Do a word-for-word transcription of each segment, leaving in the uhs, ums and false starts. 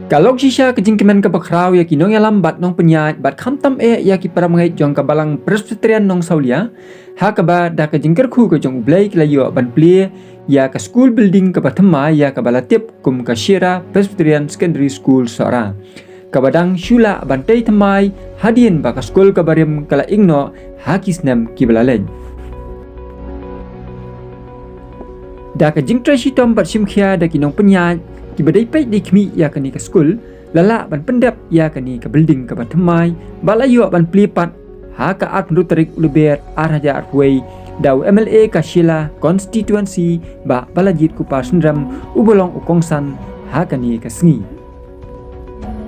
Ka long shisha ka jingkmen kaba khraw ïa ki nongïalam bad nongpynïaid bad khamtam eh ïa ki para bangeit jong ka Balang Presbyterian Nongsawlia, ha kaba da ka jingkyrkhu ka jong U Blei ki la ïoh ban plie ïa ka school building kaba thymmai ïa kaba la tip kum ka Shira Presbyterian Secondary School Sohra, kaba dang shu lah ban tei thymmai hadien ba ka skul kaba rim ka la ing noh ha ki snem kiba la leit. Da ka jingtrei shitom bad shim khia da ki nongpynïaid kiba dei peit dei khmih ïa kane ka skul, la lah ban pyndep ïa kane ka building kaba thymmai, ba la ïoh ban plie pat ha ka arphew tarik u Lber ar hajar arphew wei da u M L A ka Shella Constituency, Bah Balajied Kupar Synrem, uba long u kongsan ha kane ka sngi.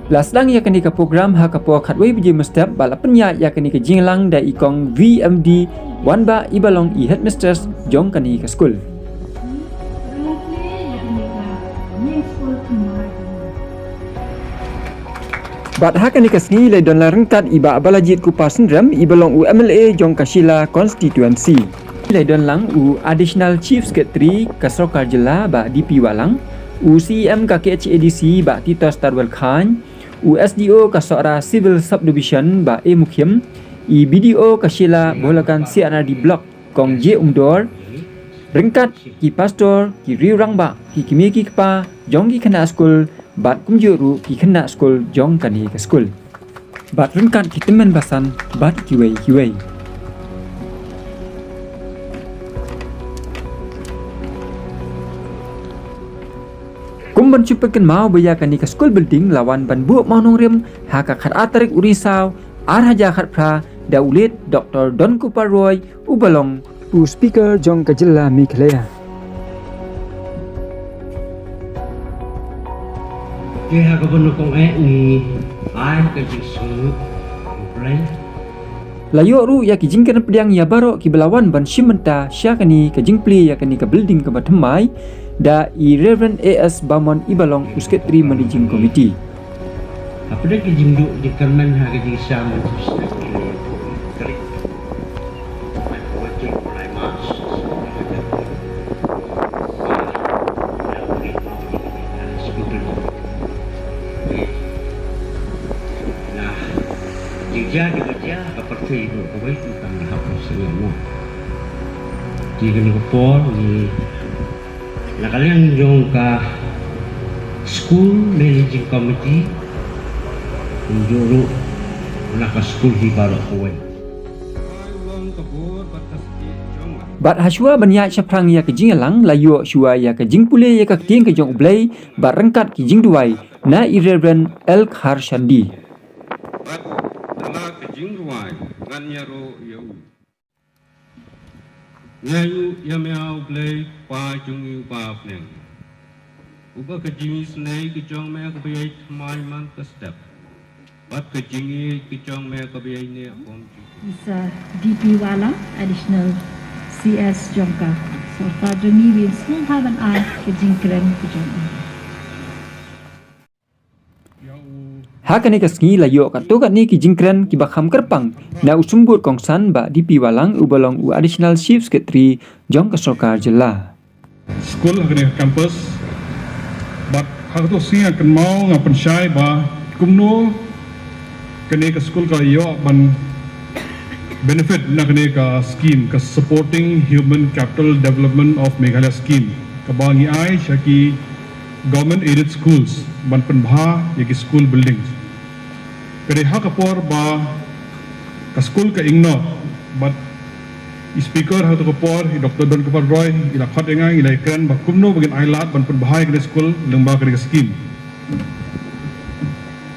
La sdang ïa kane ka program ha ka por khatwei baje mynstep bad la pynïaid ïa kane ka jingïalang da i Kong V M D Wanbah, iba long i headmistress jong kane ka skul. Bad ha kane ka sngi la don lang ryngkat i Bah Balajied Kupar Synrem, iba long u M L A jong ka Shella Constituency. La don lang u Additional Chief Secretary ka Sorkar Jylla, Bah D P Wahlang, u C E M ka K H A D C, Bah Titos Tarwel Chyne, u S D O ka Sohra Civil Subdivision, Bah A Mukhim, i B D O ka Shella Bholakan C and R D Block, Kong J Umdor, ryngkat ki pastor, ki riew rangbah, ki kmie ki kpa jong ki khynnah skul, bad kumjuh ruh ki khynnah skul jong kane ka skul, bad ryngkat ki tymmen basan bad kiwei kiwei. Kum ban shu pynkynmaw ba ïa kane ka school building la wan ban buh mawnongrim ha ka khatar tarik u Risaw ar hajar khatphra da u late Doctor Donkupar Roy, uba long u Speaker jong ka jylla Meghalaya. Te ha kaba nyngkong eh ngi ai ka jingsngewnguh U Blei. La ïoh ruh ïa ki jingkren pdiang ïa baroh kiba la wan ban shim bynta sha kane ka jingplie ïa kane ka building kaba thymmai da i Reverend A S Bamon, iba long u Secretary Managing Committee. Hapdeng ka jingduh jingkyrmen ha ka jingshisha mynta, na jingjia kiba jia ha ka pyrthei baroh kawei, tang ha ka pyrthei mo. Te kane ka por ngi na ka liang jong ka School Managing Committee, kumjuh ruh na ka skul hi baroh kawei. Bad ha shuwa ban ïaid shaphrang ïa ka jingïalang, la ïoh shuwa ïa ka jingpule ïa ka ktien ka jong U Blei bad ryngkat ki jingduwai na i Reverend L Kharshandi. Bad da la ka jingduwai ngan ïaroh ïa u. Nga ainguh ïa me, A Blei, Kpa jong ngi uba ha bneng, uba ka jingisynei ka jong me kaba ïai thymmai man ka step, bad ka jingïeit ka jong me kaba ïai neh bom jingkut. Mister D P Wahlang, Additional C S jong ka sorkar jong ngi, ïa u sngewbha ban ai ka jingkren ka jong u. Ha kane ka sngi la ïoh katto katne ki jingkren kiba kham kyrpang na u symbud kongsan, Bah D P Wahlang, uba long u Additional Chief Secretary jong ka sorkar jylla. Skul ha kane ka campus, bad ha kato ka sngi nga kynmaw, nga pynshai ba kumno kane ka skul ka ïoh ban benefit na kane ka scheme, ka Supporting Human Capital Development of Meghalaya Scheme, kaba ngi ai sha ki government aided schools ban pynbha ïa ki school buildings. Ka dei ha ka por ba ka skul ka ing noh, bad i speaker ha kato ka por, i Doctor Donkupar Roy, i la khot ïa nga, i la kren ba kumno ba ngin ai lad ban pynbha ïa kane ka skul lyngba kane ka scheme.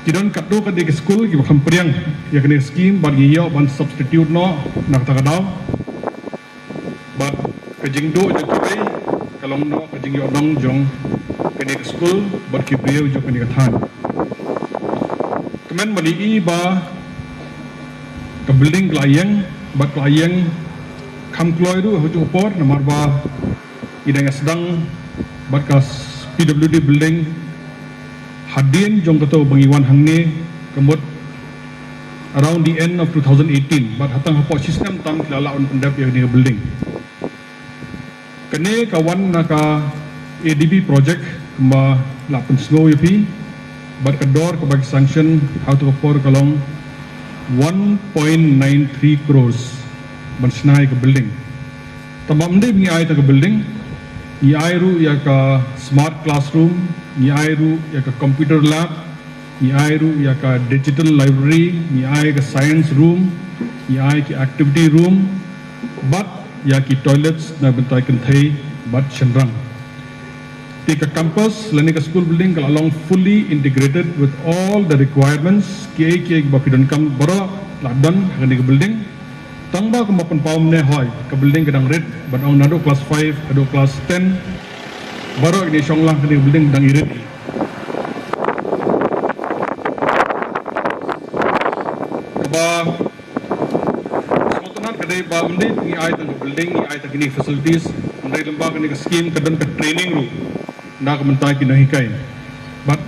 Ki don katto katne ki skul kiba kham pdiang ïa kane ka scheme, bad ngi ïoh ban substitute noh na kata ka daw. Bad ka jingduh jong kiwei ka long noh ka jingïohnong jong kane ka skul bad ki briew jong kane ka thaiñ. Kmen ban ïohi ba ka building ka la ïeng, bad ka la ïeng kham kloi ruh ha kajuh ka por, namar ba ngi dang ïa sdang bad ka P W D building hadien jong kato ba ngi wan hangne, ka mut around the end of two thousand eighteen, bad ha tang hapoh shi snem tam ki la lah ban pyndep ïa kane ka building. Kane ka wan na ka A D B project, kumba la pynsngew ïa phi. Bad ka dor kaba ki sanction ha katu ka por ka long one point nine three crores ban shna ïa ka building. Tangba ym dei ba ngi ai tang ka building, ngi ai ruh ïa ka smart classroom, ngi ai ruh ïa ka computer lab, ngi ai ruh ïa ka digital library, ngi ai ka science room, ngi ai ki activity room, bad ïa ki toilets na bynta kynthei bad shynrang. Te ka campus lane ka school building ka la long fully integrated with all the requirements, kiei kiei ba phi donkam baroh la don ha kane ka building. Tangba kumba pynpaw mynne hoi, ka building ka dang rit, bad ong naduh class five haduh class ten, baroh kine shong lang kane ka building dang i rit. Kaba sngewtynnat ka dei ba ym dei ngi ai tang ka building, ngi ai tang kine facilities, hynrei lyngba kane ka scheme ka don ka training ruh na ka bynta ki nonghikai. But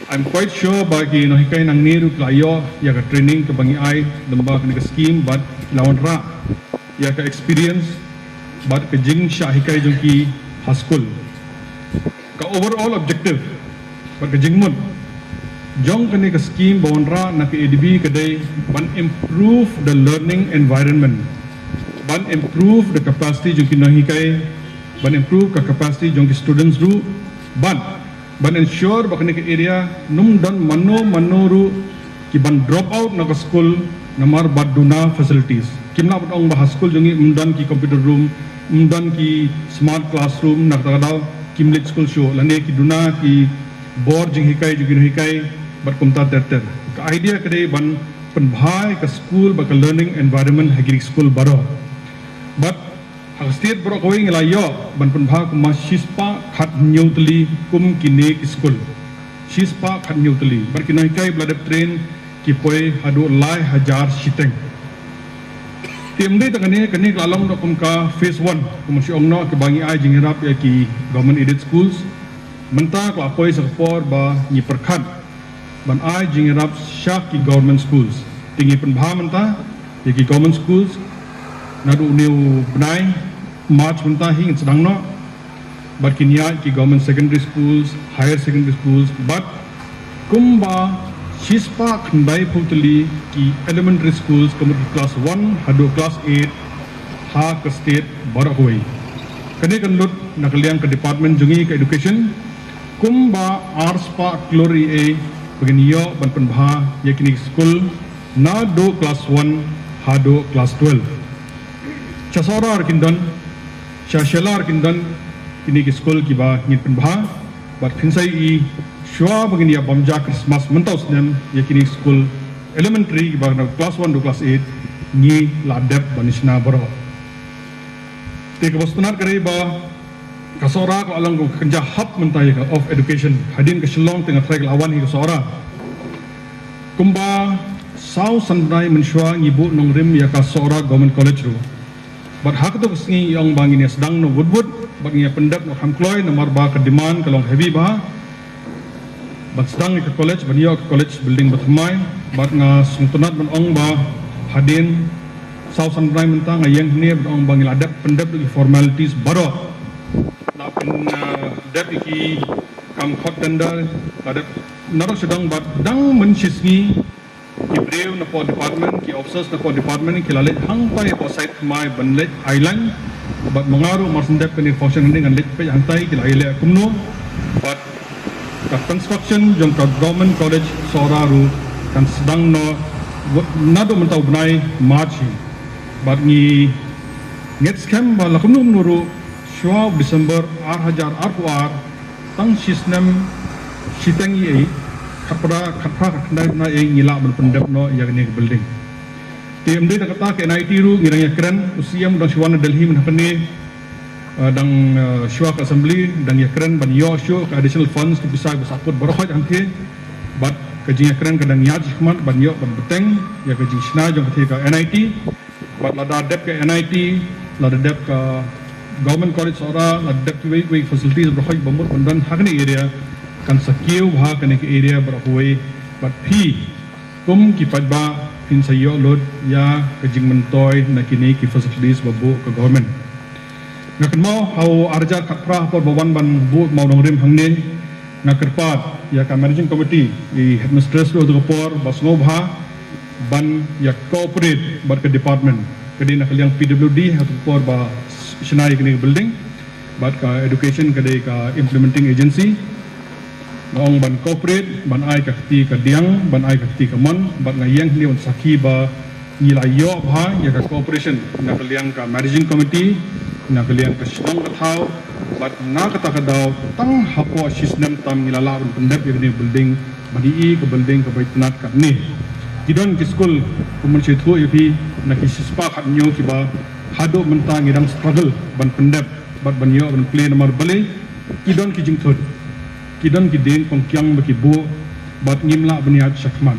I'm quite sure ba ki nonghikai nangne ruh ki la ïoh ïa ka training kaba ngi ai lyngba kane ka scheme, bad ki la wanrah ïa ka experience bad ka jingshah hikai jong ki ha skul. Ka overall objective bad ka jingmut jong kane ka scheme ba wanrah na ka A D B ka dei ban improve the learning environment, ban improve the capacity jong ki nonghikai, ban improve ka capacity jong ki students ruh, bad ban ensure ba kane ka area ym don mano mano ruh ki ban drop out na ka skul namar ba duna facilities. Kim lah ban ong ba ha skul jong ngi ym don ki computer room, ym don ki smart classroom, na kata ka daw kim leit skul shuh, lane ki duna ki bor jinghikai jong ki nonghikai bad kumta ter ter. Ka idea ka dei ban pynbha ïa ka skul bad ka learning environment ha ki skul baroh. Bad ha ka state baroh kawei ngi la ïoh ban pynbha kumba shispah khathynñiew tylli kum kine ki skul. Shispah khathynñiew tylli. Bad ki nonghikai ba la dep train ki poi haduh lai hajar shiteng. Te ym dei tang kane, kane ka la long noh kum ka phase one, kum shu ong noh, kaba ngi ai jingïarap ïa ki government aided schools. Mynta ka la poi sa ka por ba ngi pyrkhat ban ai jingïarap sha ki government schools. Te ngi pynbha mynta ïa ki government schools, naduh une u bnai March mynta hi ngin sdang noh. Bad kin ïaid ki government secondary schools, higher secondary schools, bad kumba shispah khyndaiphew tylli ki elementary schools, ka mut ki class one haduh class eight ha ka state baroh kawei. Kane kan lut na ka liang ka department jong ngi ka education, kumba arspah klur eiei ba ngin ïoh ban pynbha ïa kine ki skul naduh class one haduh class twelve. Sha Sohra ruh kin don, sha Shella ruh kin don kine ki skul kiba ngin pynbha, bad phin sa ïohi shuwa ba ngin ïa bam ja Christmas mynta u snem ïa kine ki skul elementary kiba na class one to class eight ngi la dep ban shna baroh. Te kaba sngewtynnat ka dei ba ka Sohra ka la long ka kynja hub mynta ïa ka of education. Hadien ka Shillong te nga tharai ka la wan hi ka Sohra. Kumba saw san bnai mynshuwa ngi buh nongrim ïa ka Sohra Government College ruh. Bad ha kato ka sngi ngi ong ba ngin ïa sdang noh wut wut bad ngin ïa pyndep noh kham kloi namar ba ka demand ka long heavy bha. Ban sdang ïa ka college, ban ïoh ka college building ba thymmai, bad nga sngewtynnat ban ong ba hadien saw san bnai mynta nga ïeng hangne ban ong ba ngi la dep pyndep ïa ki formalities baroh. La pyn, uh, dep ïa ki kam khot tender, la dep naduh sha dong, bad dang mynshisngi ki briew na pdeng department, ki officers na pdeng department ki la leit hangtai hapoh site thymmai ban leit ai lang. Bad ma nga ruh mar shu dep kane ka function hangne ngan leit peit hangtai ki la ïaleh kumno. Bad ka construction jong ka Government College Sohra ruh kan sdang noh naduh mynta u bnai March hi. Bad ngi ngeit skhem ba la kumno kumno ruh shuwa u December ar hajar arphew ar, tang shi snem shiteng eiei, khatphra, khatphra, khatkhyndai bnai eiei ngi lah ban pyndep noh ïa kane ka building. Te ym dei tang kata, ka N I T ruh ngi dang ïakren, u C M u dang shu wan na Delhi mynta kane, eh, dang, eh, shuwa ka assembly, dang ïakren ban ïoh shuh ka additional funds, ki pisa ba sahkut baroh hangtei. Bad ka jingïakren ka dang ïaid shakhmat ban ïoh ban bteng ïa ka jingshna jong katei ka N I T. Bad lada dep ka N I T, lada dep ka Government College Sohra, lada dep kiwei kiwei facilities baroh ba mut ban don ha kane area, kan sa kiew bha kane ka area baroh kawei. Bad phi kum ki paidbah phin sa ïoh lut ïa ka jingmyntoi na kine ki facilities ba buh ka government. Nga kynmaw ha u ar hajar khatphra ha por ba wan ban buh ma u nongrim hangne, nga kyrpad Ïa ka managing committee, i headmistress ruh ha kato ka por ba sngewbha ban ïa cooperate bad ka department. Ka dei na ka liang P W D ha kato ka por ba shna ïa kane ka building, bad ka education ka dei ka implementing agency. Nga ong ban cooperate, ban ai ka kti kadiang, ban ai ka kti kamon, bad nga ïeng hangne ban sakhi ba ngi la ïoh bha ïa ka cooperation na ka liang ka managing committee, na ka liang ka shnong ka thaw, bad na kata ka daw tang hapoh shi snem tam ngi la lah ban pyndep ïa kane ka building, ban ïohi ka building kaba itynnad katne. Ki don ki skul, kumba nga shu ïathuh ïa phi, na ki shispah khathynñiew kiba haduh mynta ngi dang struggle ban pyndep bad ban ïoh ban plie namar balei, ki don ki jingthut, ki don ki dieng kongkiang ba ki buh, bad ngim lah ban ïaid shakhmat.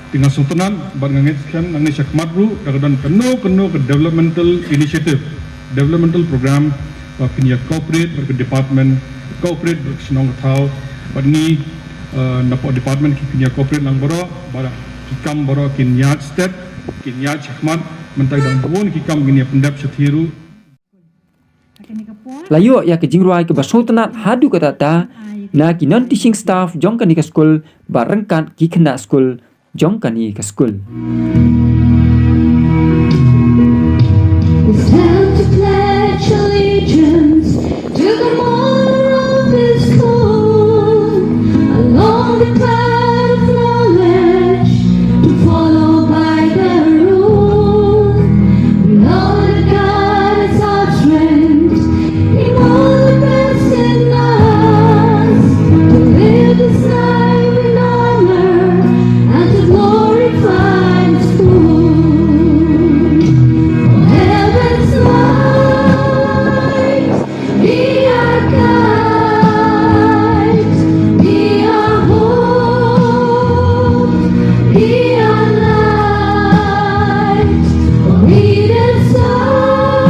Te nga sngewtynnat bad nga ngeit skhem nangne shakhmat ruh da ka don kano kano ka developmental initiative, developmental program, ba phin ïa cooperate bad ka department, cooperate bad ka shnong ka thaw, bad ngi, eh, napoh department ki phin ïa cooperate lang baroh, bad ki kam baroh kin ïaid step, kin ïaid shakhmat. Mynta dang bun ki kam kin ïa pyndep shathie ruh. La ïoh ïa ka jingrwai kaba sngewtynnad haduh katta katta na ki non-teaching staff jong kane ka skul bad ryngkat ki khynnah skul jong kane ka skul. It's time to pledge allegiance to the motto of this school. Along the path of knowledge, to follow by the rule. We know that God is our strength, He moulds the best in us. To live this life in honor and to glorify His school. Oh, heaven's light, be our guide, be our hope, be our light. Lead us on,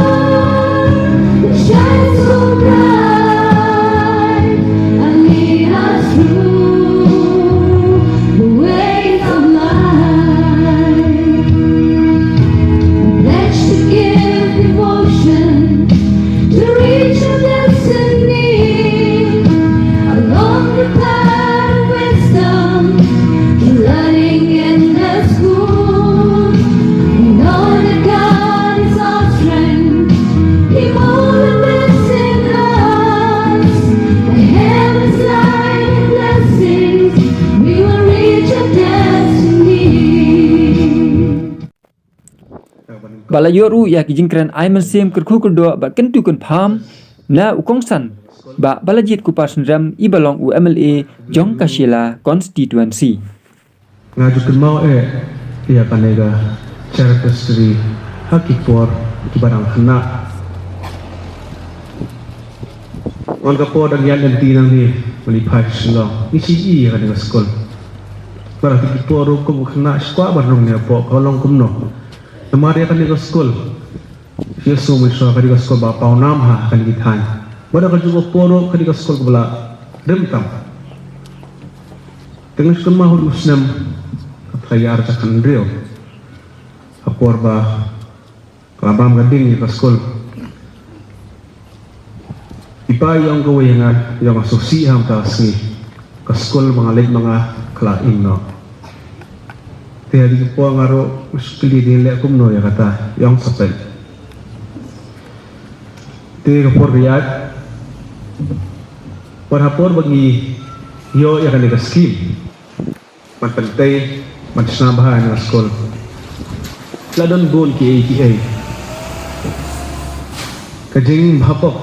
shine so bright, and lead us through the ways of life. Pledge to give devotion to reach our destiny. Along the path of wisdom, keep learning in the school. We know that God is our strength. He moulds the best in us. By heaven's light and blessings, we will reach our destiny. Ba la ïoh ruh ïa ki jingkren ai mynsiem kyrkhu kyrdoh bad kyntu kynpham na u kongsan Bah Balajied Kupar Synrem, i ba long u M L A jong ka Shella constituency. Nga ju kynmaw eh ïa kane ka Chair Presbytery ha ki por kiba dang khynnah. Wan ka por dang ïaid lynti nangne ban ïa phai sha Shillong, ngi sngewsih ïa kane ka skul. Bad ha ki por ruh kum u khynnah shu kwah ban rung ne hapoh ka long kumno. Namar ïa kane ka skul, ïa sngewsih mynshwa ka dei ka skul ba paw nam ha kane ki thaiñ. Bad ha kajuh ka por ruh ka dei ka skul kaba la rim tam. Te nga shu kynmaw ha u snem khatlai ar hajar khathynriew, ha por ba ka la bam ka ding ïa ka skul, i pa i ong kawei ïa nga, i ong, sngewsih ha mynta ka sngi, ka skul ba nga leit ma nga ka la im noh. Te ha kine ki por nga ruh nga shu kylli, te leh kumno ïa kata, i ong sa peit. Te ka por ka ïaid, bad ha por ba ngi ïoh ïa kane ka skim ban pyntei, ban shna bha ïa kane ka skul, la don bun kiei kiei. Ka jingbha pop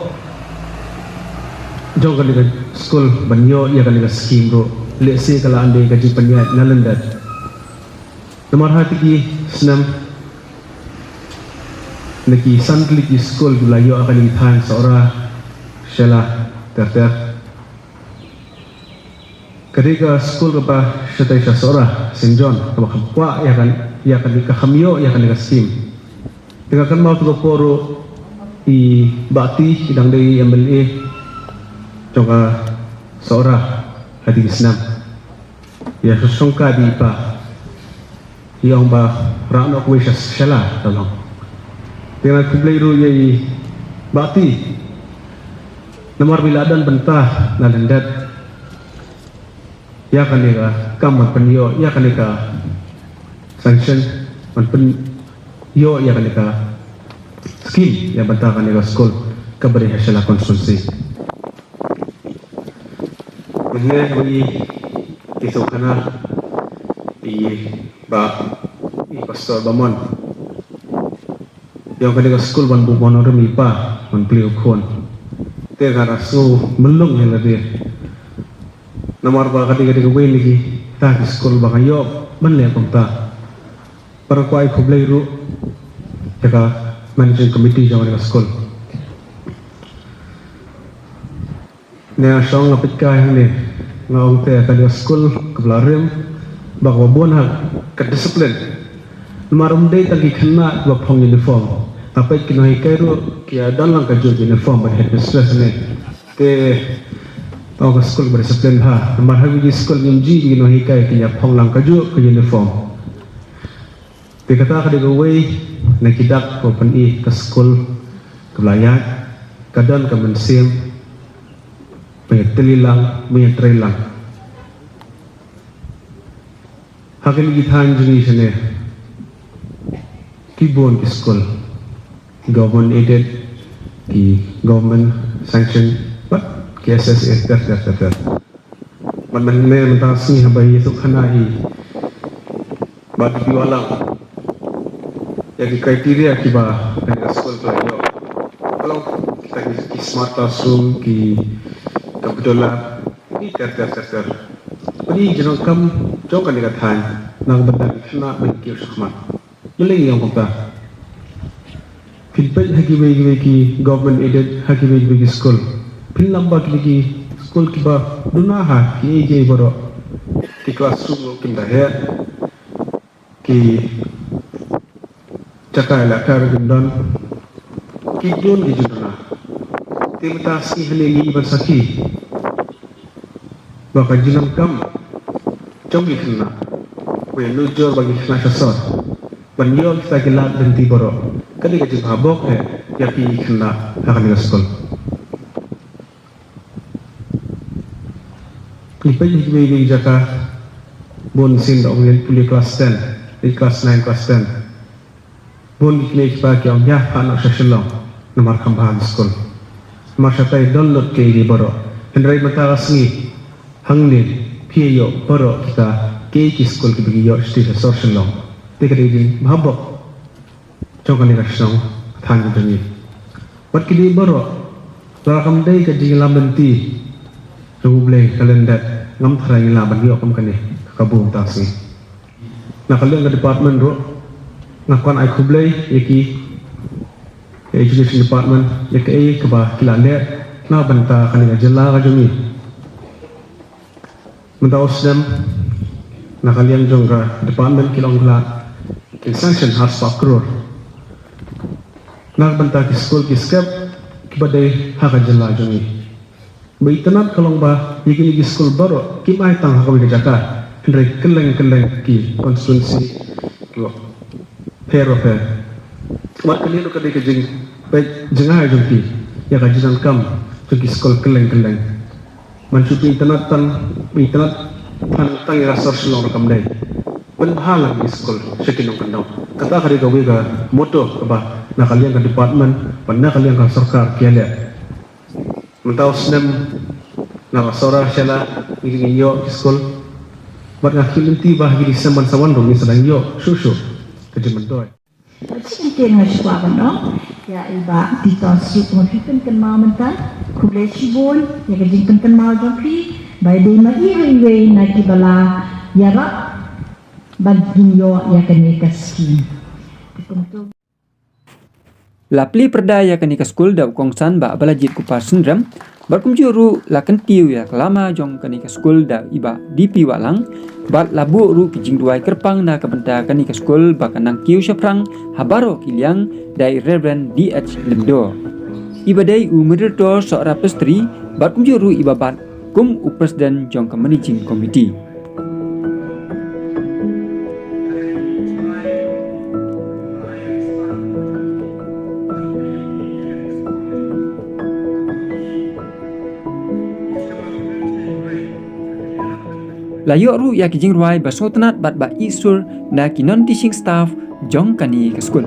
jong kane ka skul ban ïoh ïa kane ka skim ruh lehse ka la ym dei ka jingpynïaid na lyndet. Namar ha kine ki snem, na ki san tylli ki skul kiba la ïoh ha kane ka thaiñ Sohra, Shella, ter ter, ka dei ka skul kaba shatei sha Sohra, Saint John, kaba kham kwah ïa kane, ïa kane, ka kham ïoh ïa kane ka skim. Te nga kynmaw ha kato ka por ruh i Bah T i dang dei M L A jong ka Sohra ha kine ki snem. Ïa shong ka dei i pa, i ong ba rah noh kawei sha Shella, ka long. Te nga khublei ruh ïa i Bah T namar ba i la don bynta na lyndet. ïa kane ka kam ban pynïoh ïa kane ka sanction, ban pynïoh ïa kane ka scheme ïa bynta kane ka skul kaba dei ha Shella constituency. Mynne ba i, i sngewkhana i Bah, i Pastor Bamon, ïa kane ka skul ban buh ban rim i pa, ban plie u khun. Te nga la sngew mlung ïa lade. Namar ba ka dei, ka dei kawei na kita ki skul ba nga ïoh ban leh kumta. Bad nga kwah ai khublei ruh ïa ka managing committee jong kane ka skul. Ne nga shong nga peit kai hangne, nga ong te kane ka skul kaba la rim bad kaba bun ha ka discipline. Namar ym dei tang ki khynnah kiba phong uniform. Nga peit ki nonghikai ruh ki ïa don lang kajuh uniform bad headmistress ne. Te nga ong ka skul kaba discipline bha. Namar ha ki skul ngim ju ki nonghikai ki ïa phong lang kajuh ka uniform. Te kata ka dei kawei na ki dak ba pyni ka skul kaba la ïaid, ka don ka mynsiem ba ïatylli lang, ba ïatrei lang. Ha kine ki thaiñ jong ngi shane, ki bun ki skul, government aided, ki government sanction, bad ki S S A, ter ter ter ter. Bad mynne mynta ka sngi haba i sngewkhana i Bah D P Wahlang ïa ki criteria kiba kane ka skul ka la ïoh. Ka long kita ki, ki smart classroom, ki computer lab, ki ter ter ter ter. Bad i jingdonkam jong kane ka thaiñ na ka bynta ki khynnah ban kiew shakhmat. Balei ngi ong kumta? Phin peit ha kiwei kiwei ki government aided, ha kiwei kiwei ki skul, phin lap ba kine ki skul kiba duna ha kiei kiei baroh, ki classroom ruh kim da heh, ki jaka ïalehkai ruh kim don, ki don ki jingduna. Te mynta ka sngi hangne ngi ban sakhi ba ka jingdonkam jong ki khynnah, ba ïanujor ba ki khynnah sha sor ban ïoh kita ki lad lynti baroh, ka dei ka jingbha bok eh ïa ki khynnah ha kane ka skul. Ngi peit ha kiwei kiwei ki jaka, bun sien da ong leit pule class ten, leit class nine, class ten. Bun ki kmie ki kpa ki ong ïa phah noh sha Shillong namar kham bha ki skul. Namar shatai don lut kiei kiei baroh. Hynrei mynta ka sngi hangne phi ïoh baroh kita kiei ki skul kiba ngi ïoh shatei sha sor Shillong. Te ka dei jingbha bok jong kane ka shnong, ka thaiñ ka jong ngi. Bad kine baroh, lada kam dei ka jingïalam lynti jong U Blei, ka lyndet, ngam tharai ngi lah ban ïoh kum kane ka kabu mynta ka sngi. Na ka liang ka department ruh, nga kwah ai khublei ïa ki, ïa Education Department, ïa kaei kaba ki la leh na ka bynta kane ka jylla ka jong ngi. Mynta u snem, na ka liang jong ka department ki la ong ba la, kin sanction ar spah klur na ka bynta ki skul ki skep kiba dei ha ka jylla jong ngi. Ba itynnad ka long ba ïa kine ki skul baroh kim ai tang ha kawei ka jaka, hynrei kylleng kylleng ki constituency kiba pher bapher. Wat kane ruh ka dei ka jingpeit jngai jong ki ïa ka jingdonkam jong ki skul kylleng kylleng. Ban shu pynitynnad tang, pynitynnad tang, tang ïa ka sor Shillong ruh kam dei. Pynbha lang ki skul sha ki nongkyndong. Kata ka dei kawei ka motto kaba na ka liang ka department bad na ka liang ka sorkar ki ïaleh. Mynta u snem na ka sor Shella ngi, ngi ïoh ki skul. Bad nga kyrmen ti ba ha ki snem ban sa wan ruh ngin sa dang ïoh shuh shuh ka jingmyntoi. Bad shisien nga shu kwah ban ong ïa i Bah Titoh Syiem, ba phi pynkynmaw mynta. Khublei shibun ïa ka jingpynkynmaw jong phi ba dei ma iwei iwei na kiba la ïarap ban ïoh ïa kane ka skim. La plie pyrda ïa kane ka skul da u kongsan Bah Balajied Kupar Syndrem, bad kumjuh ruh la kyntiew ïa ka lama jong kane ka skul da i Bah D P Wahlang, bad la buh ruh ki jingduwai kyrpang na ka bynta kane ka skul ba kan nang kiew shaphrang ha baroh ki liang da i Reverend D H Lyngdoh, iba dei u Moderator Sohra Pastry, bad kumjuh ruh iba bat kum u President jong ka Managing Committee. La ïoh ruh ïa ki jingrwai ba sngewtynnat bad ba ïeh sur na ki non-teaching staff jong kane ka skul.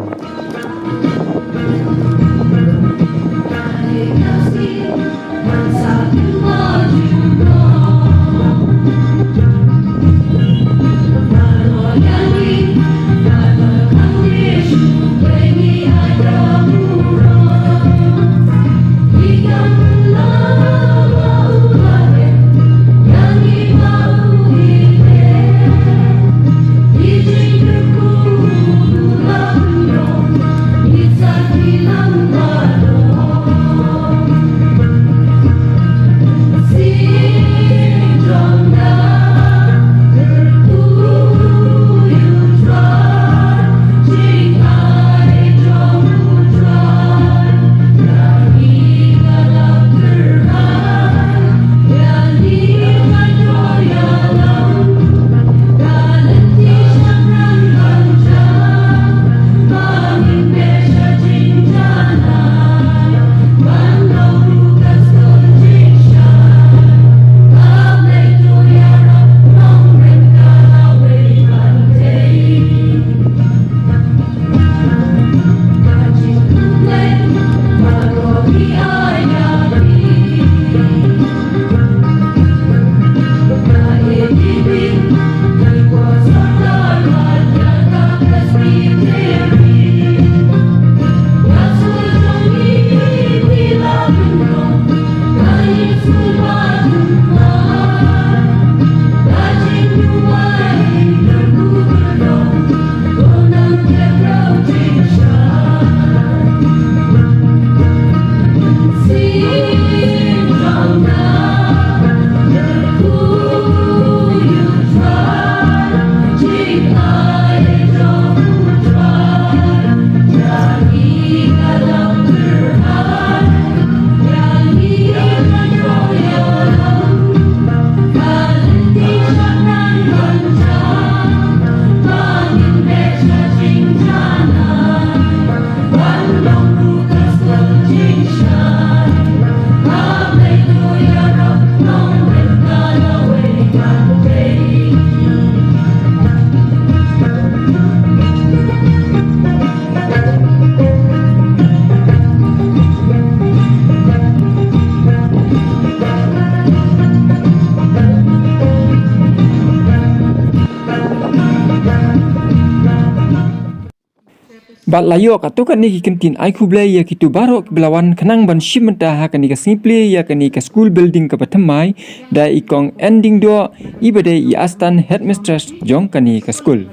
Bad la ïoh katto katne ki kyntien ai khublei ïa kito baroh kiba la wan khnang ban shim bynta ha kane ka sngi plie ïa kane ka skul building kaba thymmai da i Kong N. Diengdoh, iba dei i Assistant Headmistress jong kane ka skul.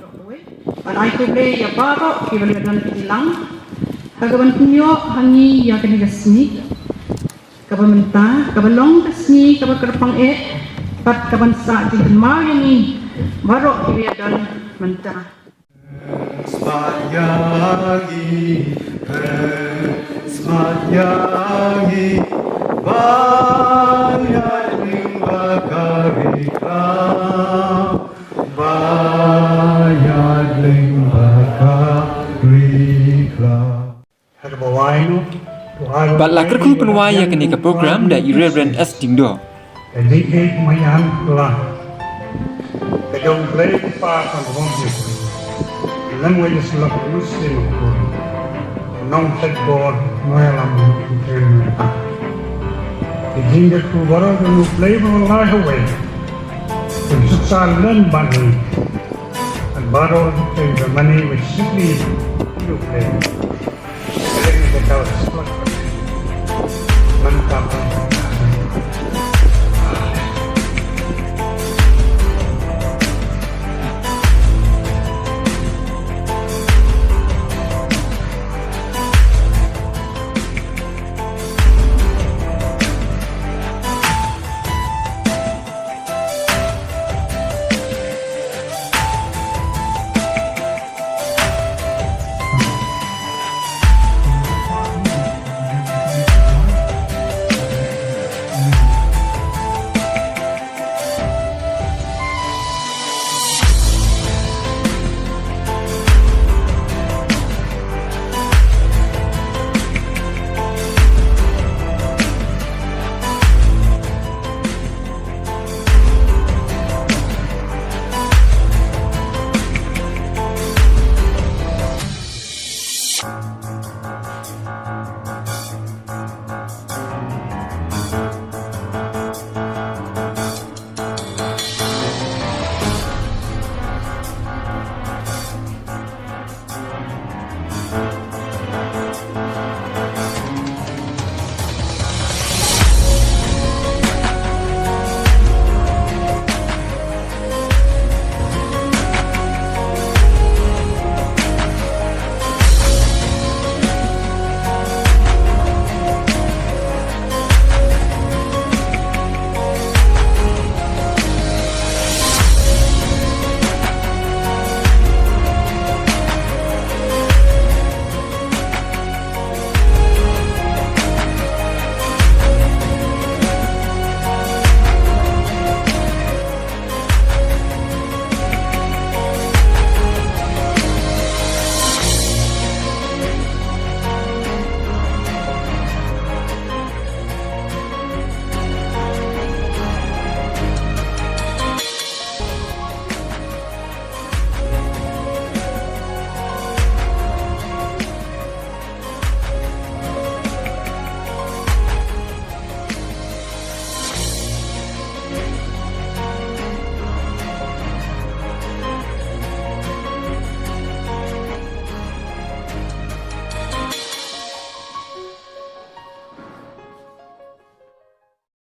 Ban ai khublei ïa baroh kiba la don ki lang ha kaban pynïoh ha ngi ïa kane ka sngi kaba mynta, kaba long ka sngi kaba kyrpang eh bad kaban sah jingkynmaw ïa ngi baroh kiba la don mynta. Smat ïa ngi, smat ïa ngi, ba ïa ling ba ka ri khlaw, ba ïa ling ba ka ri khlaw. Bad la kyrkhu pynwai ïa kane ka program da i Reverend S. Diengdoh. Ka jingkyrkhu maïan la ka jong Blei Kpa ka bym ju lem wei slok Muslim ko nong tek bor noya lam ko. Ka jingkyrkhu baroh jong u Blei ba la hawei. Ka jingkyrkhu len ban ni. An baroh jong ka mane wei sibli u Blei.